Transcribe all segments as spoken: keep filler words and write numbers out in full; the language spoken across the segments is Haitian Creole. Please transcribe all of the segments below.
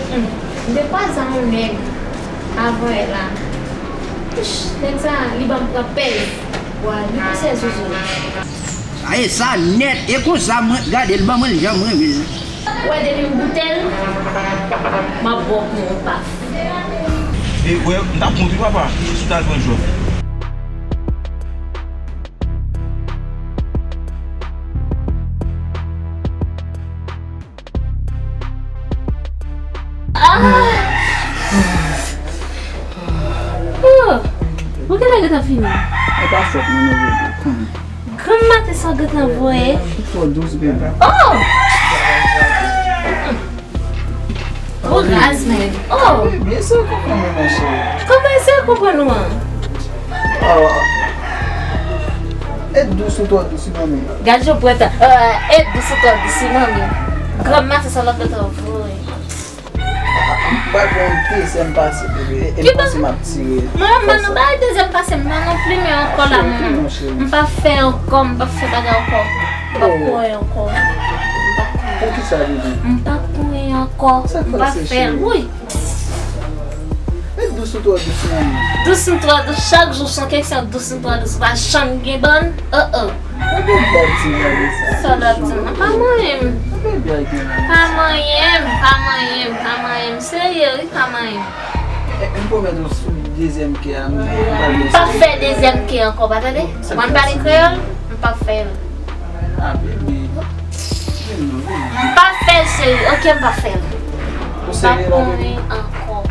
Hmm, m te kwaze yon nèg avan yè la. Ish, nèg sa, li ban m pran pèz. Wa, li pouse sou zye m. Sa e sa nèt, e konsa mwen gade l, ban mwen l jan mwen renmen l. Ou wè, depi m goute l, m ap ba w pou yon paf. E, wè, m t ap kont wi, papa, si w t al pran jòf. Ah! Oh! Ou genlè gentan fini? E pa fòt mwen non, bebe. Granm maten sa w gentan voye. Ou twò dous, bebe. Oh! Ou raz, men. Oh! Bebe, se konprann mwen, ma chérie. Kòman se konprann ou an? Oh. E dous ou twò dous, manmi. Gad jan w pran tan. Euh, e dous ou twò dous, manmi. Granm maten sa w gentan voye. M pral pran yon dezyèm pase, bebe. E m panse m ap tire. Mwen, mwen, non, bay dezyèm pase m nan non pli, men ankò la, m, m pa fè ankò, m pa fè bagay ankò. M pa kouye ankò. M pa kouye. Poukisa, bebe? M pa kouye ankò. M pa fè l. Wi. E dous ou twò dous, manmi. Dous m twò dous. Chak jou se yon kesyon dous m twò dous. Pa janm gen bann. Oh, oh. Ou gen bèl ti gade sa. Sa l ap di m nan? Pa manyen m. Ou gen bèl gen la. Pa manyen m, pa manyen m, pa manyen m. Serye, wi, pa manyen m. E, m pwomèt ou sou dezyèm kè a, m, m pa fè dezyèm kè ankò, pa tande? Ou konn pale kreyòl? M pa fè l. Ah, bebe. Vin non, vin. M pa fè l, cheri. Ok, m pa fè l. Ou serye la, bebe? M pa konnen ankò.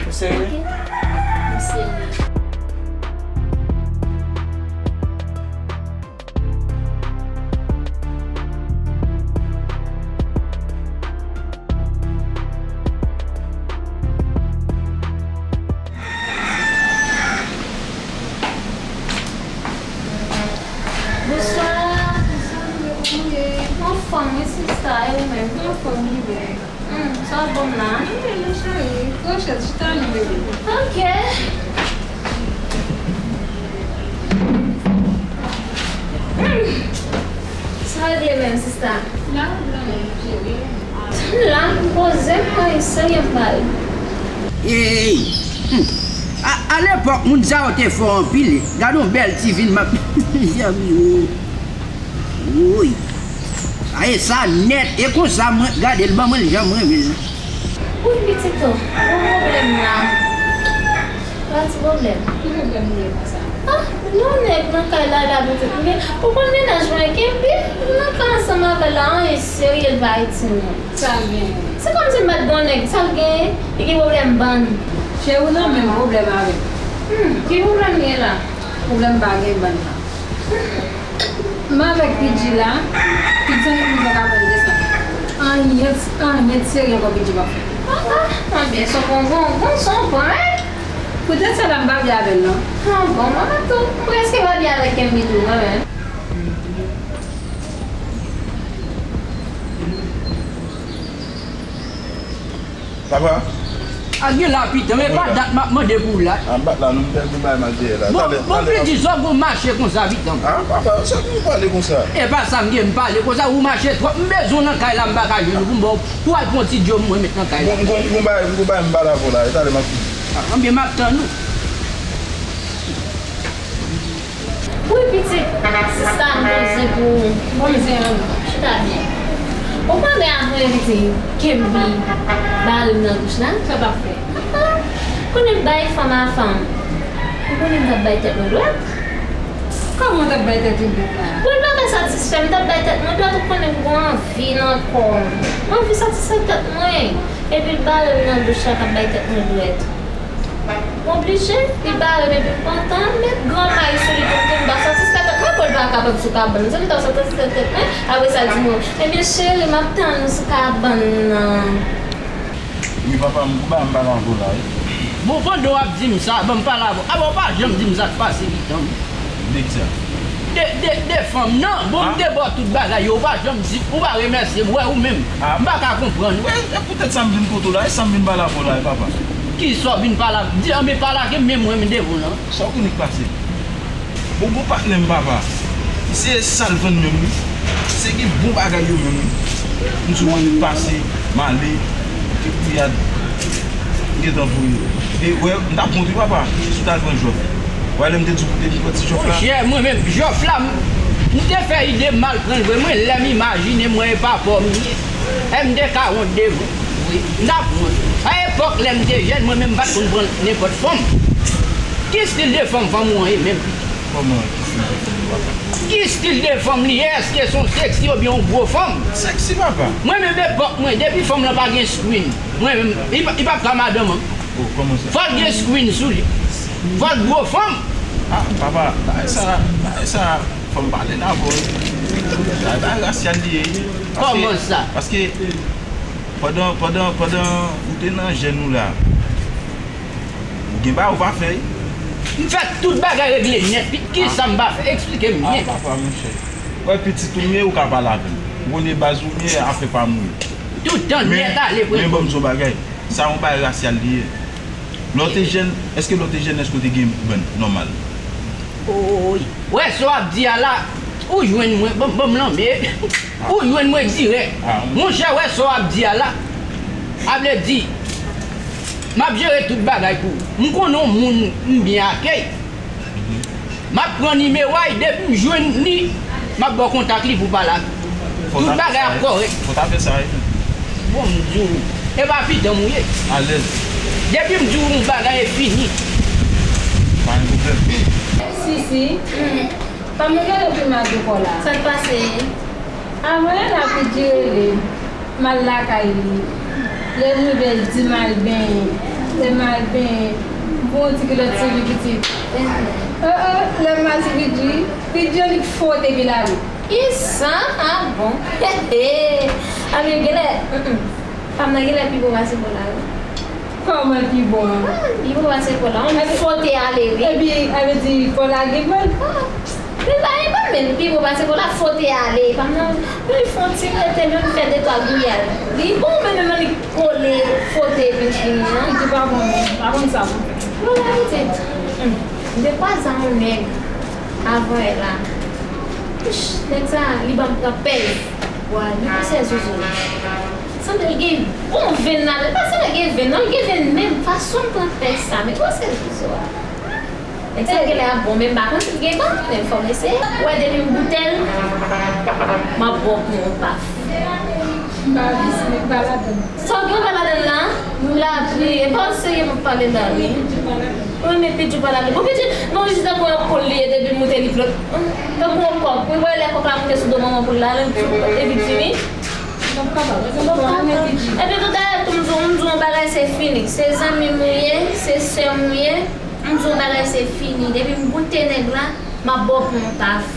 Ou serye? Ok? M serye. Bonswa. Anfòm wi sista, e ou menm? Anfòm wi bebe. Hmm, sa w ap ban m la? Wi, mon cheri. Pran chèz, chita li, bebe. Ok. Hmm. Sa regle menm, sista? La, la, cheri. La, m poze m, mwen eseye m bay. Ey! Hmm. A, alepòk, moun sa yo te fò anpil. Gade yon bèl ti vin m ap sèvi yo. Woy! Sa e sa nèt. E konsa mwen gade l, ban mwen l jan mwen renmen l. Woy, pitit o, gon pwoblèm la. Pa ti pwoblèm. Ki pwoblèm li ye konsa? Ah, yon nèg nan kay la, la, pitit. Men, ou konn mennaj mwen, kenbe nan kay ansanm avè l la, anyen serye l pa di nou. Sa l genyen? Se kòmsi m pa t gon nèg, sa l genyen? Li gen pwoblèm bann. Cheri, ou nan menm pwoblèm avè m. Hmm, ki pwoblèm li ye la? Pwoblèm pa gen bann nan. M avèk Pidji la, Pidji annik mizè ka pran desann. Anyen, anyen serye ankò Pidji p ap fè. Ah, ah, mwen byen, se yon bon, bon, bon, se yon bon, hein? Poutèt sa la m pa byen avè l non. Ah, bon, mwen menm tou, m prèske pa byen avèk Kenby tou, mwen menm. Papa. A gen la pitan, e pa dat m ap mande pou w la. A bat la, nou m pèdi bay mal dèyè la. Bon, talè, bon, talè, Pidji, sa w gon mache konsa, pitan. A, papa, sa pou w pale konsa? E pa sa m gen, m pale konsa, ou mache twòp. M bezwen w nan kay la, m pa ka jwenn ou pou m ba w, pou w al pran ti djo m mwen met nan kay la. Bon, m gon, m gon bay, m gon bay m pale avè w la, e talè m ap vini. A, anben, m ap tann ou. Wi, pitit, sista m poze pou ou. Bon, m zen an. Chita byen. Ou konnen apre, pitit, Kenby bare m nan douch la, sa w t ap fè? Konnen m bay fanm a fanm. Ou konnen m t ap bay tèt mwen dwèt? Kòman w t ap bay tèt ou dwèt la? Pou l pa ka satisfè m, m t ap bay tèt mwen dwèt, ou konnen m gon anvi nan kò m. M anvi satisfè tèt mwen. Epi l bare m nan douch la k ap bay tèt mwen dwèt. M oblije, li bare m epi m pantan, m met gran may sou li pou m te m pa satisfè tèt mwen, pou l pa kapab sou kabann. Se li t ap satisfè tèt mwen, apre sa l di mwen, ebyen cheri, m ap tann ou sou kabann nan. Wi papa, m gon bagay m pale avè w la wi. Bon, pandan w ap di m sa, ban m pale avè w. Apa w pa janm di m sa k pase pitan m? De kisa? De, de, de fanm nan. Bon, m te ba w tout bagay yo, ou pa janm di, ou pa remèsye m, wè ou menm. M pa ka konprann. Wè, e poutèt sa m vin kote w la, e sa m vin pale avè w la, e papa. Kisa w vin pale avè m? Di, anben pale avè m, men mwen menm devan w lan. Sa w konnen k pase? Bon, gon patnè m, papa. Se sa l vann menm wi. Se gen bon bagay yo menm wi. M sou mwen pase, m ale, kèk ti rad. M gentan voye. E, wè, m t ap kont wi, papa, si w t al pran jòf. Wè, lè m te di w pou te vin pran ti jòf la. Monchè, mwen menm, jòf la, m, m te fè ide m al pran l vre. Mwen, lè m imajine, mwen, e pa fò m ye. E m te ka wont de mwen. Wi, m t ap wont. A epòk, lè m te jèn, mwen menm, m pa t konn pran nenpòt fanm. Ki estil de fanm fanm ou an ye menm? Kòman, ki estil de fanm ou an, papa? Ki estil de fanm li ye? Èske se yon seksi oubyen yon gwo fanm? Seksi, papa. Mwen menm, epòk mwen, depi fanm lan pa gen screen, mwen menm, li pa, li p ap ka madanm an. Oh, kòman sa? Fò l gen screen sou li. Fò l gwo fanm. Ah, papa, bagay sa, bagay sa, fò m pale l avè w. Bagay, bagay rasyal li ye. Paske, kòman sa? Paske pandan, pandan, pandan ou te nan jèn ou la, ou gen bagay ou pa fè, wi. M fè tout bagay regle nèt, pi kisa m pa fè? Eksplike m byen. Ah, papa, monchè. Wè, pitit ou m ye, ou ka pale avè m. Ou konnen baz ou m ye, afè pa m ou ye. Tout tan nèt ale pou. Men, men ban m di w yon bagay. Sa yon bagay rasyal li ye. Lè w te jèn, èske lè w te jèn, èske w te gen brenn nòmal? Oy. Wè sa w ap di a la, ou jwenn mwen, ban, ban m lanmen. Ou jwenn mwen dirèk. Ah, wi. Monchè, wè sa w ap di a la. A vle di, m ap jere tout bagay pou ou. M konnen yon moun m byen akèy. M ap pran nimewo a, depi m jwenn li, m ap ba w kontak li pou w pale ak li. Tout bagay ap kòrèk. Fò w ta fè sa, wi. Bon, m di w, e pa pitit m ou ye. Alèz. Depi m di w yon bagay, e fini. Pa gen pwoblèm. Sisi, pa m gade pi mal de kò la. Sa k pase? Avan yè la, Pidji rele m, m al lakay li. Lè m rive, l di m al benyen. Lè m al benyen, m pran yon ti kilòt sou li pitit. Oh, oh, lè m al sou Pidji, Pidji annik fwote pi lari. Isa, ah bon. Anben, genlè, mm, mm. Fanm nan genlè pi bo pase kò la, wi. Kòman l pi bon an? Ah, pi bon pase kò la. Yon fwote ale, wi. Epi, sa vle di kò la gen bòn? Ah, li pa gen bòn, men pi bon pase kò la, fwote ale. Pa m nan, li fè yon ti rete, menm fè de twa gouyad. Li bon, men menm li kole, fwote, epi fini, an. Li di pa bon, non. Pa konn sa, non. Bon, la, li di, hmm, m te kwaze yon nèg avan yè la. Ish, nèg sa, li ban m pran pèz. Wa, li pouse zozo. Sanble l gen bon venn ladan l. Pa sanble l gen venn, non, l gen venn menm. Fason l pran pèz sa, men gwo sèl fizo a. Nèg sa genlè ap bon, men m pa konn si l gen ban, men fò m eseye. Ou wè, depi m goute l, m ap ba w pou yon paf. M pa vle si nèg pa ladan l. Sa w gen w pa ladan l la? M la priye. Pa w serye m ap pale la, wi. Wi, men Pidjou pa ladan l. Bon, Pidjou, non, li jis tankou yon poul li ye, depi m moute li flòt. Tankou yon kòk. Wi, wè lè kòk la moute sou do manman poul la, l vit fini. Epi toutè, tou m di w, m di w yon bagay, se fini. Se zanmi m ou ye, se sè m ou ye. M di w yon bagay, se fini. Depi m goute nèg la, m ap ba w pou yon taf.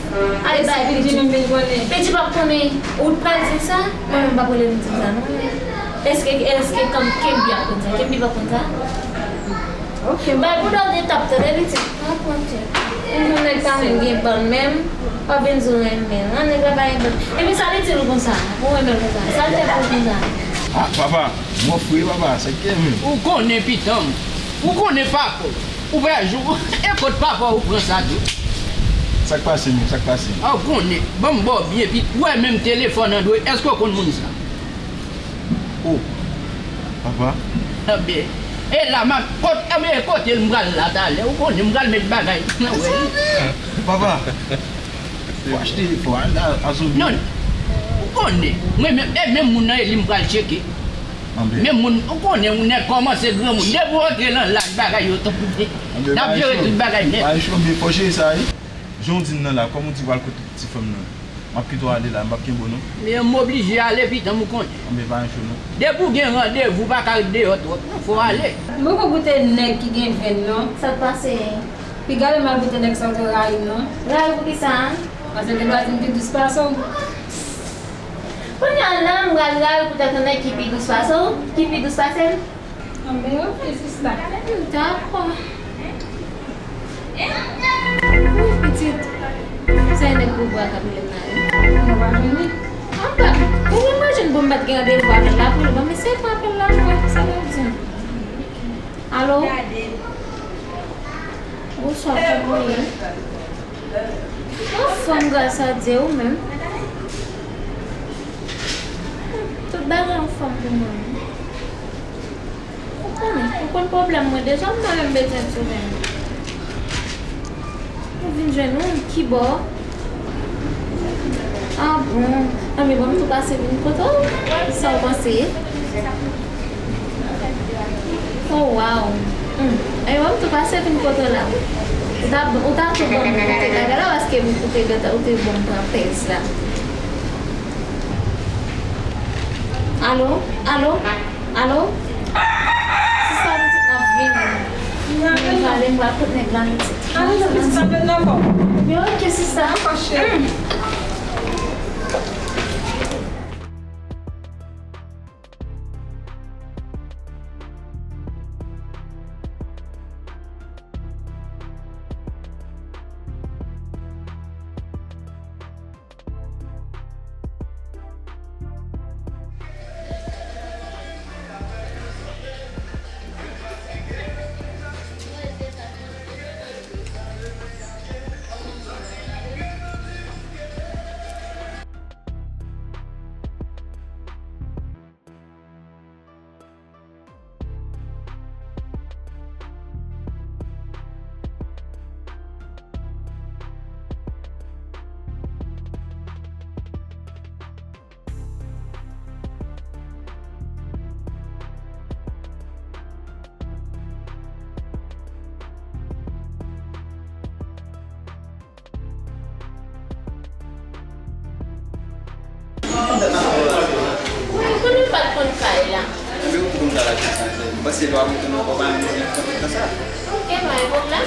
Ale bay Pidjou. Pidjou p ap konnen. Ou t pral di l sa? Mwen menm m p ap rele l m di l sa, non. Èske, èske Kenby ap konn sa? Kenby p ap konn sa? Ok. Bay pou dòt de tap tande pitit. Mwen pran tèt. Yon nèg pa menm gen bann menm, w ap vin di w renmen l. An, nèg la pa gen bann. Epi sa l itil ou konsa? Ou renmen l konsa? Sa l fè pou ou konsa? Ah, papa, mwen fre, papa, sa k gen menm? Ou konnen pitan m. Ou konnen papa w. Ou pa jou. E kot papa w ou pran sa tou? Sa k pase menm? Sa k pase? Ah, ou konnen. Ban m ba w byen vit. Ou wè menm telefòn an dwe. Èske w konn moun sa? Oh, papa. Anben, e la, m ap, kot, anben, kote l m pral la talè? Ou konnen m pral met bagay nan wè. Papa, fò achte, fò al a, a Zomi. Non, ou konnen, mwen menm, e menm moun nan, e li m pral tcheke. Anben. Menm moun, ou konnen, ou nèk kòmanse granmoun. Depi w antre nan laj, bagay yo tonbe. Anben, n ap jere tout bagay nèt. Bay cho, men fò jere sa, wi. Jan w di m nan la, kòm ou di w al kote ti fanm nan. M ap kite w ale la, m p ap kenbe w non. Men m oblije ale, pitan m, ou konnen. Anben pa gen cho non. Depi w gen randevou, w pa ka ret deyò twòp non, fò w ale. M poko goute nèg ki gen venn non. Sa k pase? Piga lè m al goute nèg sa w te rayi m non. Rayi w poukisa? Paske l te dwa di m pi dous pase w. Kounye a la, m pral rayi w poutèt yon nèg ki pi dous pase w, ki pi dous pase m. Anben, ok, sista. Dakò. Wi, pitit. Se nèg gwo bra k ap rele m la, wi. Nou pa jwenn li? Anba, ou wè m pa jwenn, bon, m pa t gen randevou avè l la pou li. Bon, men se pa apèl la, mwen, sa l ap di m. Alo? Bonswa, kòman w ye? Anfòm, gras a Dye, ou menm? Tout bagay anfòm pou mwen. Konn pwoblèm mwen deja, m pa menm bezwen tounen. Mwen vin jwenn ou, kibò? Ah bon? Anben, ban m tou pase vin kote w. Sa w panse? Oh, wow. Hmm. Anben, ban m tou pase vin kote w la. Ou ta, ou ta tou ban m kote bagay la, paske m koute gata, ou te ban m pran pèz la. Alo? Alo? Alo? Sista, m di n ap vini. M pral, m pral kot nèg la, m di. Alo, sista, m vin nan kò. Men oke, sista. Fache. Wi, konnen m pa t konn kay la. Ebyen, ou konn kay la, se sa, se, m panse lè w ap retounen ankò, pa menm konn kontan sa. Oke, pa gen pwoblèm.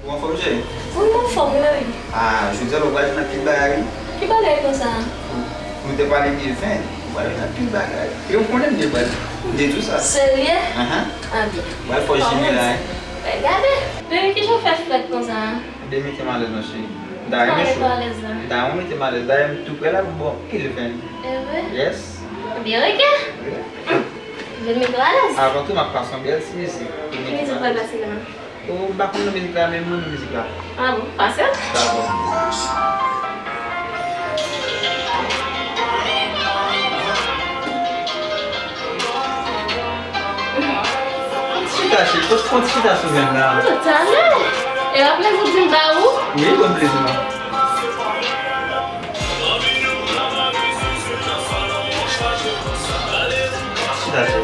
Ou anfòm, cheri? Wi, m anfòm, wi. Ah, jodi a la, ou pral jwenn anpil bagay, wi. Ki bagay konsa? Nou te pale de ven, ou pral jwenn anpil bagay. E ou konnen m te pral di tou sa. Serye? Ahan. Ah, byen. Ou pral fò jime la, wi. Gade. Baby, kijan w fè frèt konsa? Ebyen, mete m alèz non, cheri. M ta renmen cho. M ta renmen mete m alèz. Dayè, m tou prè la pou ba w anpil ven. E vre? Yes. Ebyen, oke. Wi. Vin mete w alèz. Avan tou, m ap pase yon bèl ti mizik. Ki mizik w pral pase la? O, m pa konn non mizik la, men m renmen mizik la. Ah bon? Pase l. Dakò. Chita, chita, chita sou ven la. Talè. E w ap leve w di m ba ou? Wi, ban m plezi mwen. Chita, chita.